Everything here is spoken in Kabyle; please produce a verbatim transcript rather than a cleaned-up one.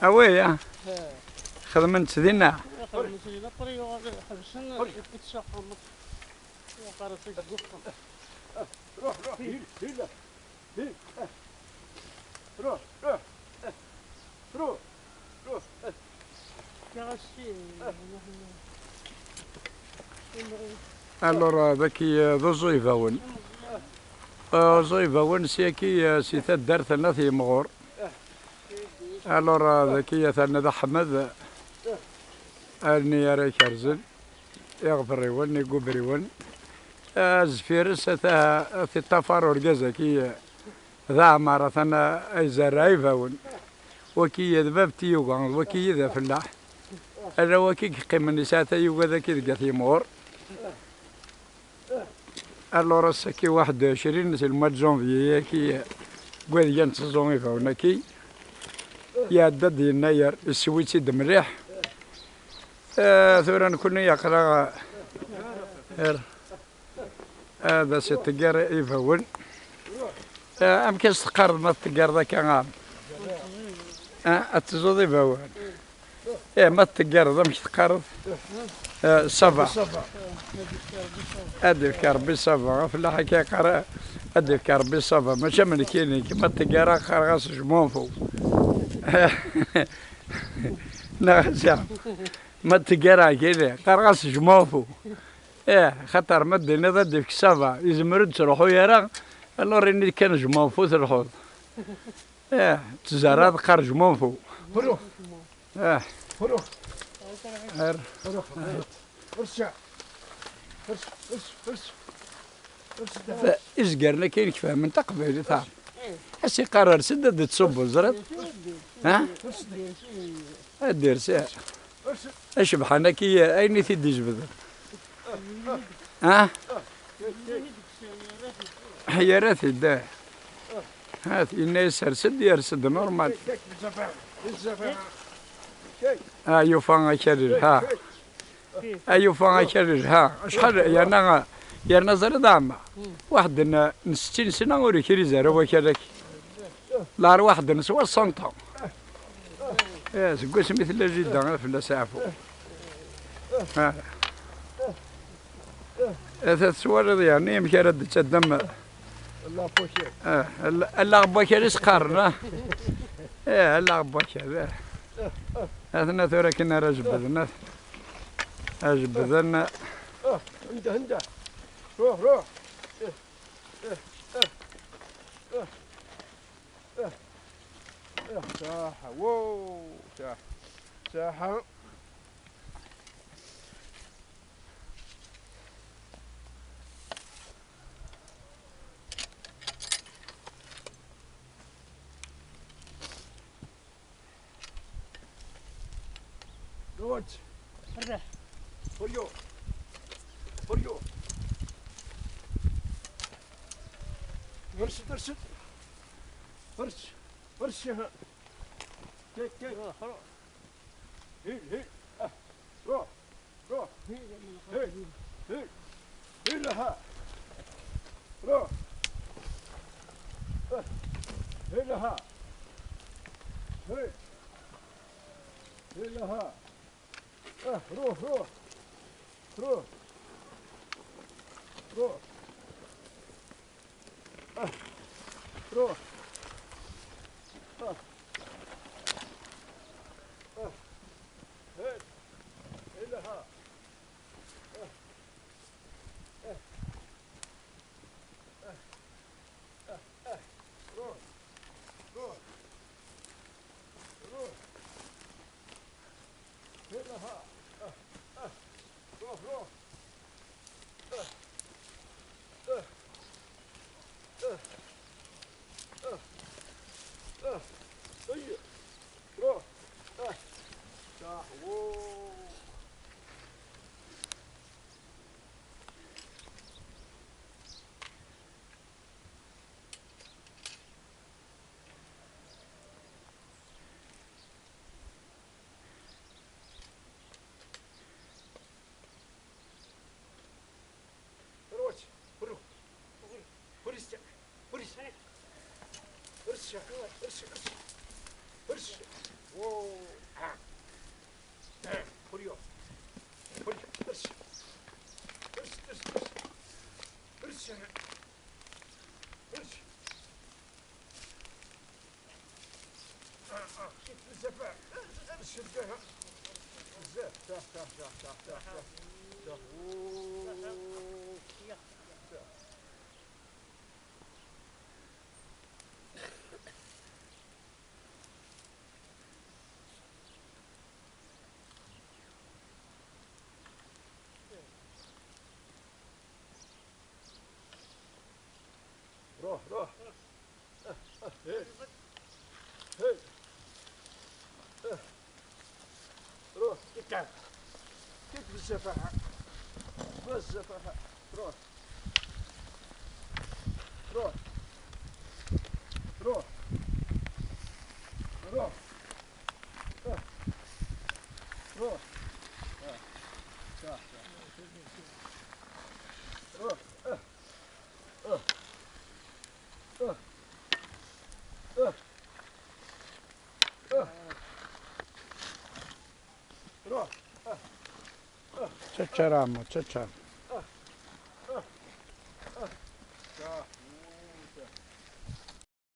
Awi, ah. Xedmen-tt dinna. Xedmen-tt dinna, après yuɣal ḥebsen, yewwi-t s axxam. Yuɣal s axxam. Ruḥ, ruḥ, hil, hil, hil, eh. Ruḥ, ruḥ, eh. Ruḥ, ruḥ, eh. Alors, euh, daki, euh, d uẓu ibawen. Euh, uẓu ibawen, syaki, euh, si taddart n At Yemɣur. Alors, euh, daki, atan d Aḥmed, alni ara ikerzen iɣebriwen, igubriwen. Azfir-is, ata, ad t-iṭṭafar urgaz-agi, d aɛmar, atan a izerreɛ ibawen. Waki d bab n tyuga, d waki d afellaḥ. Ala waki i yeqqimen yesɛa tayuga daki deg At Yemɣur. Alors ass-agi waḥed u ɛecrin si le mois de janvier-agi, deg wadeg-a netteẓẓu ibawen-agi, iɛedda-d yennayer, issew-itt-id mliḥ. Eh, tura nekkni aql-aɣ, eh, ad as-iṭegger ibawen. Eh, amek as-teqqareḍ ma teṭṭeggereḍ akka, a ɛemmi? Eh, ad teẓẓuḍ ibawen. Eh, ma teṭṭeggereḍ, amek teqqareḍ? Eh, ça va. Ad d-ifk Rebbi ça va. Afellaḥ akka yeqqar, ad d-ifk Rebbi ça va. Mačči am nekkini, ma ṭṭeggareɣ qqareɣ-as je m'en fous. Neɣ ass-a, ma ṭṭeggareɣ kini, qqareɣ-as je m'en fous. Eh, xaṭer ma d-tiniḍ ad d-ifk ça va, izmer ur d-ttruḥu ara, alors ini kan je m'en fous, telḥuḍ. Eh, tzerraḍ qqar je m'en fous. Ruḥ. Eh. Ruḥ. Ar. Ruḥ. Ers. Ers, ers, ers. Ers. Izgaren akka i nekk fehmen taqbaylit, ha. As-iqqar ers-d ad d-tṣubbeḍ, ẓriḍ? Ha? Ad d-ers, eh. Acebḥan-agi, ayen i t-id-ijebden. Ha? Yerra-t-id, eh. Ha, yenna-yas ers-d, yers-d normal. Ah, yufa akal yelha. Ah, yufa akal yelha. Acḥal, yerna, yerna ẓriḍ a ɛemma. Waḥed n, n settin sna ur ikriz ara wakal-agi. Lɛar waḥed n soixante ans. Eh, seg wasmi tella jidda, fell-as aɛfu. Ah. Ata tettwaliḍ, yeɛni, amek ara d-tettaddam. Ah, alla-, allaɣ n wakal i s-qqaren, ah. Eh, allaɣ n wakal, eh. Atna tura akken ara jebden, ah. Ad jebden. Ah, anda, anda? Ruḥ, ruḥ. Eh, eh, eh, eh. Eh, eh, saḥa, wow, saḥa, saḥa. Good. Rreh. For you. For you. Ers-d, ers-d. Ers-d. Ers-d, ha. Take, take. Ruḥ, ruḥ. Hil, hil. Ah. Ruḥ. Ruḥ. Hil. Hil. Hil, ha. Ruḥ. Ah. Hil, ha. Hil. Hil, ha. Ah, ruḥ, ruḥ. Ruḥ. Ruḥ. Ah, ruḥ. Ah. Ah. Hey. Hey, laha. Ah. Ah. Ah. Ah. Ah. Ruḥ. Ruḥ. Ruḥ. Hey, laha. Ah. Ah. Ruḥ, ruḥ. Ah. Ah. Ah. Ah. Ah. Hey. Ruḥ. Ah. Saḥ. Wow. Ruḥ. Ruḥ. Ruḥ. Ruḥ. Ruḥ. بزاف. بزاف. تاه، تاه، تاه، تاه، تاه، تاه. تاه. أوه. روح، روح. آه، آه، هي. هي. آه. روح، كيك. كيك بالزفافة. بالزفافة. روح. روح. روح. روح. آه. روح. آه. صح، صح. روح. آه. آه. آه. آه. آه. روح. آه. آه. تشرامو، تشرامو.